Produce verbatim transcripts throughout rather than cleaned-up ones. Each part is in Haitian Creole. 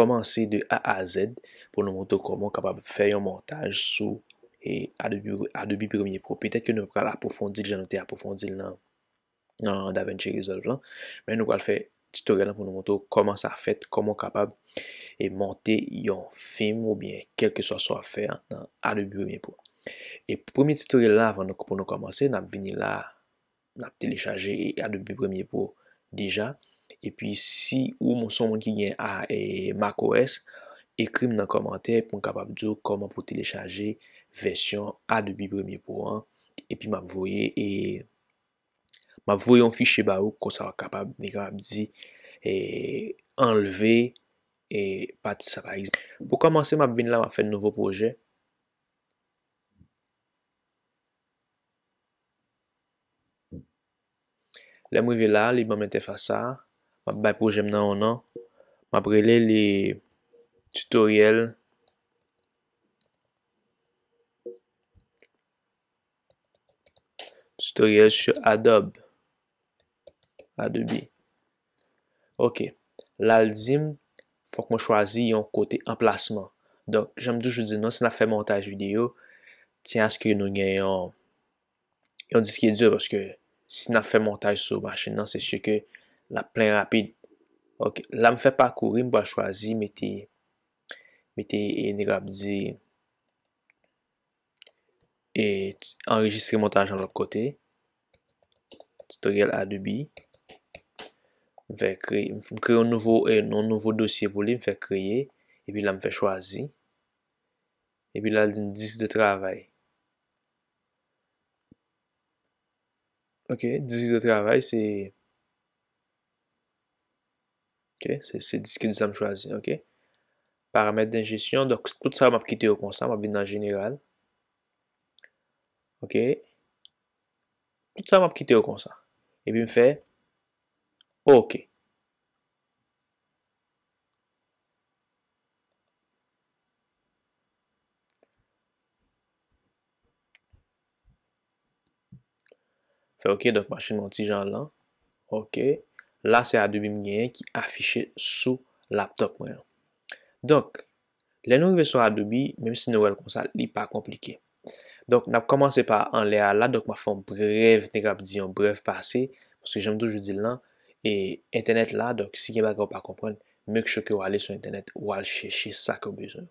kòmanse de A a Z pou nou montre w kòman w kapab fè yon montaj sou e Adobe, Adobe Premiere Pro. Petèt ke nou pral apwofondi l jan nou te apwofondi l nan, nan DaVinci Resolve lan, men nou pral fè tutorial lan pou nou montre w kòman sa fèt, kòman w kapab e monte yon fim oubyen kèlkeswa sa w ap fè a nan Adobe Premiere Pro. E premye tutorial la, avan nou, pou nou kòmanse, n ap vini la, n ap telechaje e Adobe Premiere Pro deja. Epi si ou se yon moun ki gen a, e, macOS, ekri m nan kòmantè pou m kapab di w kòman pou telechaje vèsyon Adobe Premiere Pro an. Epi m ap voye e m ap voye yon fichye ba ou, konsa w ap kapab, li kapab di, e, anlve e pati sa pa egziste. Pou kòmanse, m ap vin la, m ap fè nouvo pwojè. Lè m rive la, li ban m entèfas sa a. M ap bay pwojè m nan yon non. M ap rele li tutoriel, tutoriel sur Adobe. Adobe. Ok. La l di m, fòk mwen chwazi yon kote anplasman. Donk, jan m toujou di nou, si n ap fè montaj videyo, tyen aske nou gen yon, yon disk di, paske si n ap fè montaj sou machin nan, se si ke l ap plen rapid. Ok. La m fè pakouri, m pral chwazi mete, mete, e, n ap di, e anrejistre montaj nan lòt kote. Tutoriel Adobe. M fè kreye, m kreye yon nouvo, e, yon nouvo dosye pou li, m fè kreye. Epi la, m fè chwazi. Epi la, l di m disk de travay. Ok, disk de travay, se Ok, se, se disk di sa m chwazi, ok. Paramèt de jesyon, donk tout sa m ap kite yo konsa, m ap vin nan jeneral. Ok. Tout sa m ap kite yo konsa. Epi m fè ok. Fè ok, donk machin mwen yon ti jan lan. Ok. La, se Adobe m genyen ki afiche sou laptop mwen an. Donk, lè nou rive sou Adobe, menm si nou wè l konsa, li pa konplike. Donk, n ap kòmanse pa anlè a la. Donk, m ap fè yon brèv, nèg ap di yon brèv pase, paske jan m toujou di l lan, e entènèt la, donk, si gen bagay ou pa konprann, make sure ke w ale sou entènèt, w al chèche sa ke w bezwen.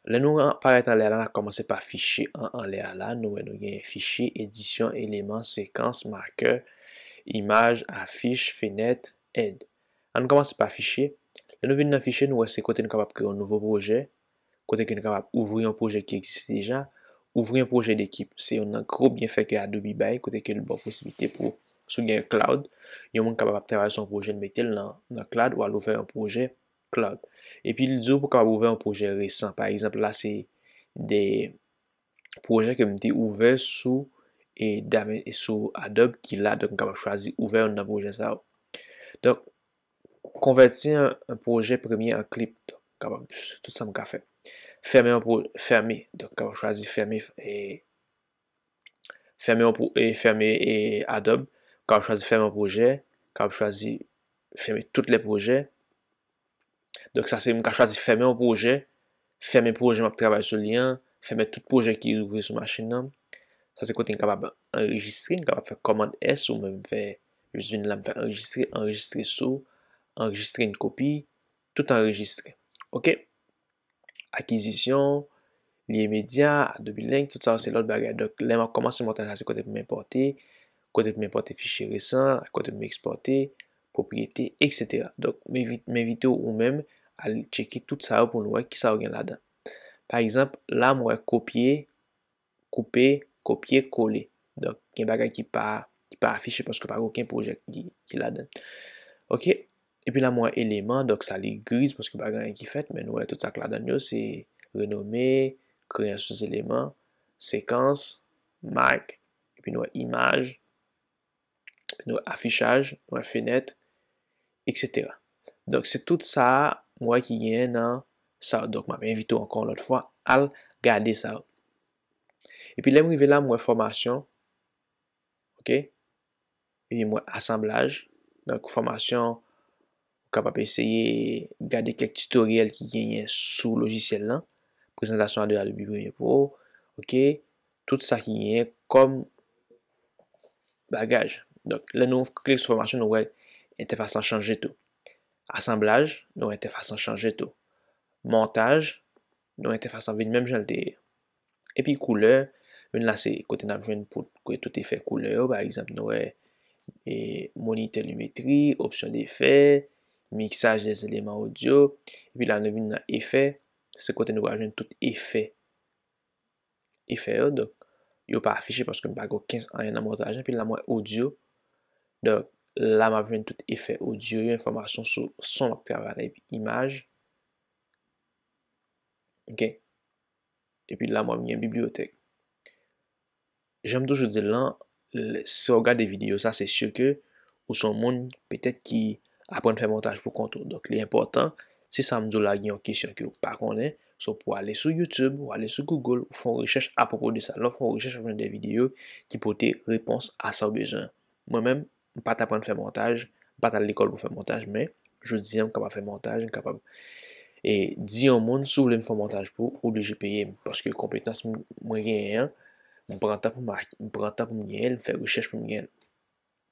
Lè nou parèt anlè a la, n ap kòmanse pa fichye an anlè a la. Nou wè nou gen fichye, edisyon, eleman, sekans, makè, imaj, afich, fenèt, èd. Ann kòmanse pa fichye. Lè nou vin nan fichye, nou wè se kote nou kapab kreye yon nouvo pwojè, kote ke nou kapab ouvri yon pwojè ki egziste deja. Ouvri yon pwojè dekip, se youn nan gwo byenfè ke Adobe bay, kote ke l ba w posiblite pou, si w gen cloud, yon moun kapab ap travay sou yon pwojè, l mete l nan, nan cloud, w al ouvè yon pwojè cloud. Epi l di w pou w kapab ouvè yon pwojè resan. Pa egzanp, la se de pwojè ke m te ouvè sou, e, Daven-, sou Adobe ki la, donk m kapab chwazi ouvè youn nan pwojè sa yo. Donk, konvèti yon, yon pwojè premye an klip. Donk, kapab tout sa m ka fè. Fèmen yon pwo-, fèmen. Donk, kapab chwazi fèmen, e, fèmen yon pwo-, e, fèmen, e, Adobe. Kapab chwazi fèmen yon pwojè. Kapab chwazi fèmen tout lè pwojè. Donk, sa se m ka chwazi fèmen yon pwojè, fèmen pwojè m ap travay sou li an, fèmen tout pwojè ki ouvri sou machin nan. Sa se kote n kapab anrejistre, n kapab fè kòmand S oubyen m fè, jis vin la, m fè anrejistre, anrejistre sou, anrejistre n kopi, tout anrejistre. Ok? Akizisyon, lyen medya, Adobe Link, tout sa yo se lòt bagay. Donk, lè m ap kòmanse montaj la, se kote pou m enpòte, kote pou m enpòte fichye resan, kote pou m ekspòte, pwopriyete, etsetera. Donk, m envi-, m envite w ou menm al tcheke tout sa yo pou nou wè kisa yo gen ladan. Pa egzanp, la m wè kopye, koupe, kopye, kole. Donk, gen bagay ki pa, ki pa afiche paske pa gen okenn pwojè ki, ki ladan. Ok? Epi la, m wè eleman, donk sa li griz paske pa gen anyen ki fèt, men nou wè tout sa k ladan yo, se renome, kreyans sou eleman, sekans, mak, epi nou wè imaj, nou wè afichaj, nou wè fenèt, etsetera. Donk, se tout sa a m wè ki genyen nan sa yo. Donk, m ap envite w ankò yon lòt fwa al gade sa yo. Epi lè m rive la, m wè fòmasyon. Ok? Epi m wè asanblaj. Donk, fòmasyon, kapab eseye gade kèk tutoriel ki genyen sou lojisyèl lan, prezantasyon de Adobe Premiere Pro, ok, tout sa ki genyen kòm bagaj. Donk, lè nou klike sou fòmasyon, nou wè entèfas lan chanje tou. Asanblaj, nou wè entèfas lan chanje tou. Montaj, nou wè entèfas lan vin menm jan l te ye. Epi koulè, youn la se kote n ap jwenn pou, pou tout efè koulè yo. Pa egzanp, nou wè e, monitè limetri, opsyon d'efè, miksaj des éléments audio. Epi la, nou vin nan efè, se kote nou pral jwenn tout efè. Efè yo, donk, yo pa afiche paske m pa gen okenn anyen nan montaj lan. Epi la, m wè audio. Donk, la, m ap jwenn tout efè audio yo, enfòmasyon sou son m ap travay la, epi imaj. Ok. Epi la, m ap gen bibliyotèk. Jan m toujou di l lan, lè, si w ap gade videyo sa, se si ke ou se yon moun petèt ki aprann fè montaj pou kont ou. Donk, li enpòtan, si sa m di w la gen yon kesyon ke w pa konnen, se pou w ale sou YouTube, ou ale sou Google, ou fè yon rechèch apwopo de sa. Lè w fè yon rechèch, w ap jwenn de videyo ki pote repons a sa w bezwen. Mwen menm, m pa t aprann fè montaj, m pa t al lekòl pou fè montaj, men jodi a, m kapab fè montaj, m kapab e, di yon moun, si w vle m fè yon montaj pou ou, oblije peye m, paske konpetans m, mwen genyen an, m pran tan pou m ak-, m pran tan pou m genyen l, m fè rechèch pou m genyen l.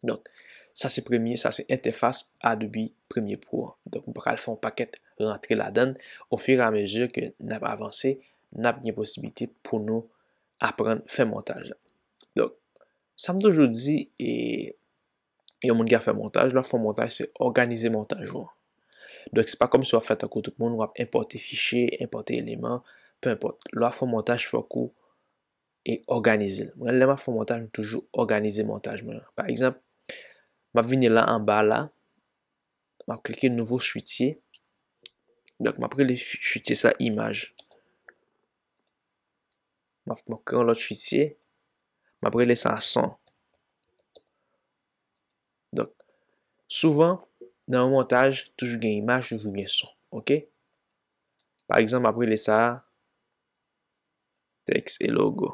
Donk, sa se premye, sa se entèfas Adobe Premiere Pro an. Donk, m pral fè yon pakèt rantre ladan l. Ofiramezi ke n ap avanse, n ap gen posiblite pou nou aprann fè montaj la. Donk, sa m toujou di, e, yon moun ki ap fè montaj, lè w ap fè yon montaj, se òganize montaj ou an. Donk, se pa kòmsi w ap fè tankou tout moun, w ap enpòte fichye, enpòte eleman, pe enpòt. Lè w ap fè yon montaj, fòk ou e òganize l. Mwen, lè m ap fè yon montaj, m toujou òganize montaj mwen an. Pa egzanp, m ap vini la anba la, m ap klike nouvo fichye. Donk, m ap rele fi-, fichye sa imaj. M ap, m ap kreye yon lòt fichye. M ap rele sa son. Donk, souvan, nan yon montaj, toujou gen imaj, toujou gen son. Ok? Pa egzanp, m ap rele sa tèks e logo.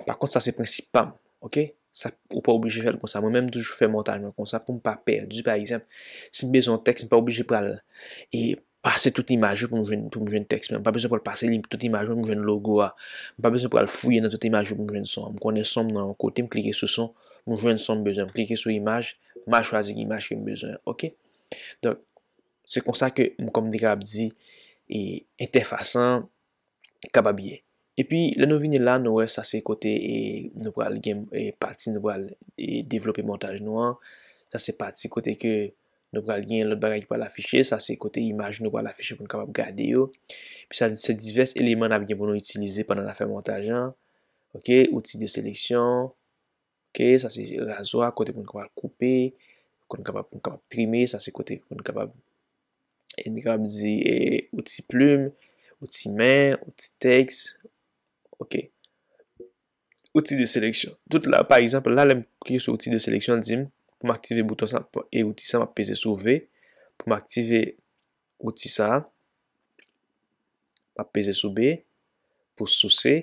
Pa kont, sa se prensip pa m, ok? Sa, ou pa oblije fè l konsa. Mwen menm, m toujou fè montaj mwen konsa pou m pa pèdi. Pa egzanp, si m bezwen yon tèks, m pa oblije pral e pase tout imaj yo pou m jwenn, pou m jwenn tèks mwen. M pa bezwen pral pase li, tout imaj yo pou m jwenn logo a. M pa bezwen pral fouye nan tout imaj yo pou m jwenn son an. M konnen son m nan yon kote, m klike sou son, m jwenn son m bezwen. M klike sou imaj, m al chwazi imaj ke m bezwen an, ok? Donk, se konsa ke m, kòm m te kapab di, e, entèfas lan kapab ye. Epi, lè nou vini la, nou wè sa se kote, e, nou pral gen, e, pati nou pral, e, devlope montaj nou an. Sa se pati kote ke nou pral gen lòt bagay ki pral afiche. Sa se kote imaj nou pral afiche pou nou kapab gade yo. Epi sa se divès eleman n ap gen pou nou itilize pandan n ap fè montaj lan. Ok, outil de seleksyon. Ok, sa se razwa, kote pou n kapab koupe, pou n kapab, pou n kapab trime, sa se kote pou n kapab, e n kapab di, e, outil plim, outil men, outil tèks. Ok. Outil de seleksyon. Tout la, pa egzanp, la, lè m klike sou outil de seleksyon, l di m, pou m aktive bouton sa, e outil sa, m ap peze sou V. Pou m aktive outil sa, m ap peze sou B. Pou sou C,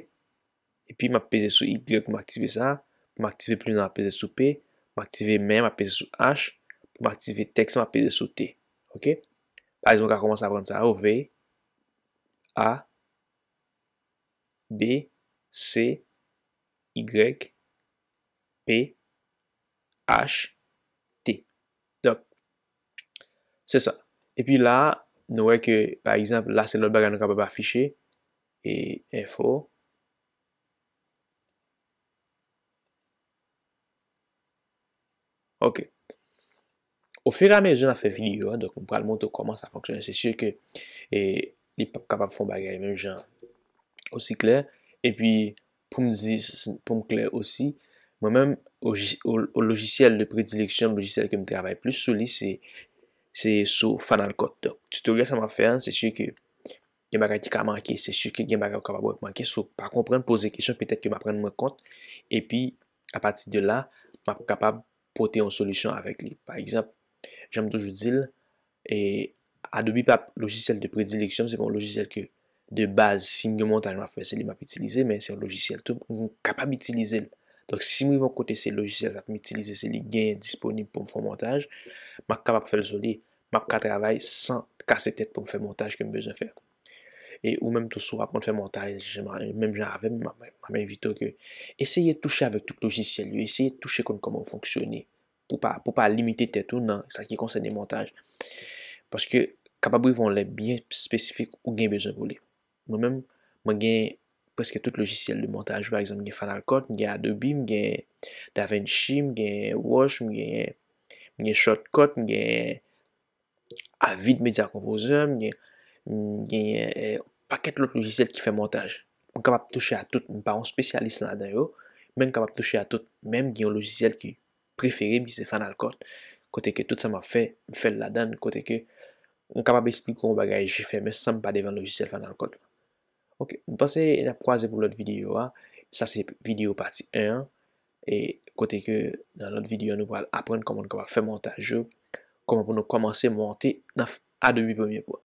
epi m ap peze sou Y pou m aktive sa. Pou m aktive plim nan, m ap peze sou P. M aktive men, m ap peze sou H. Pou m aktive tèks, m ap peze sou T. Ok? Pa egzanp, ou ka kòmanse aprann sa yo, V, A, B, C, Y, P, H, T. Donk, se sa. Epi la, nou wè ke, pa egzanp, la se lòt bagay nou kapab afiche, e enfo. Ok. Ofiramezi n ap fè videyo a, donk, m pral montre w kòman sa fonksyone. Se si ke, e, li p ap kapab fè yon bagay menm jan osi klè. Epi, pou m di, pou m klè osi, mwen menm, o, o, o lojisyèl de predileksyon, lojisyèl ke m travay plis sou li, se, se sou Final Cut. Donk, tutorial sa m ap fè a, se si ke gen bagay ki ka manke, se si ke gen bagay ou kapab wè k manke. Si w pa konprann, poze kesyon, petèt ke m aprann mwen kont, epi apati de la, m ap kapab pote yon solisyon avèk li. Pa egzanp, jan m toujou di l, e, Adobe pa lojisyèl de predileksyon m, se pa yon lojisyèl ke de baz, si m gen montaj m ap fè, se li m ap itilize, men se yon lojisyèl tou, m kapab itilize l. Donk, si m rive yon kote, se lojisyèl sa pou m itilize, se li genyen disponib pou m fè yon montaj, m ap kapab fè l sou li. M ap ka travay san kase tèt pou m fè montaj ke m bezwen fè. E ou menm tou, si w aprann fè montaj, menm jan avè m, m ap, m ap envite w ke eseye touche avèk tout lojisyèl yo, eseye touche konn kòman yo fonksyone, pou pa, pou pa limite tèt ou nan sa ki konsène montaj. Paske kapab rive yon lè byen espesifik ou gen bezwen pou li. Mwen menm, mwen gen prèske tout lojisyèl de montaj. Pa egzanp, m gen Final Cut, m gen Adobe, m gen DaVinci, m gen Rush, m gen, m gen Shortcut, m gen Avid Media Composer, m gen, m gen eh, pakèt lòt lojisyèl ki fè montaj. M kapab touche a tout, m pa yon espesyalis ladan yo, men m kapab touche a tout. Men m gen yon lojisyèl ki prefere m, ki se Final Cut. Kote ke tout sa m ap fè, m fè l ladan l, kote ke m kapab esplike yon bagay je fèmen san m pa devan lojisyèl Final Cut la. Ok, m panse n ap kwaze pou lòt videyo a. Sa se videyo pati en an. E kote ke nan lòt videyo, nou pral aprann kòman nou kapab fè montaj yo, kòman pou nou kòmanse monte nan Adobe Premiere Pro.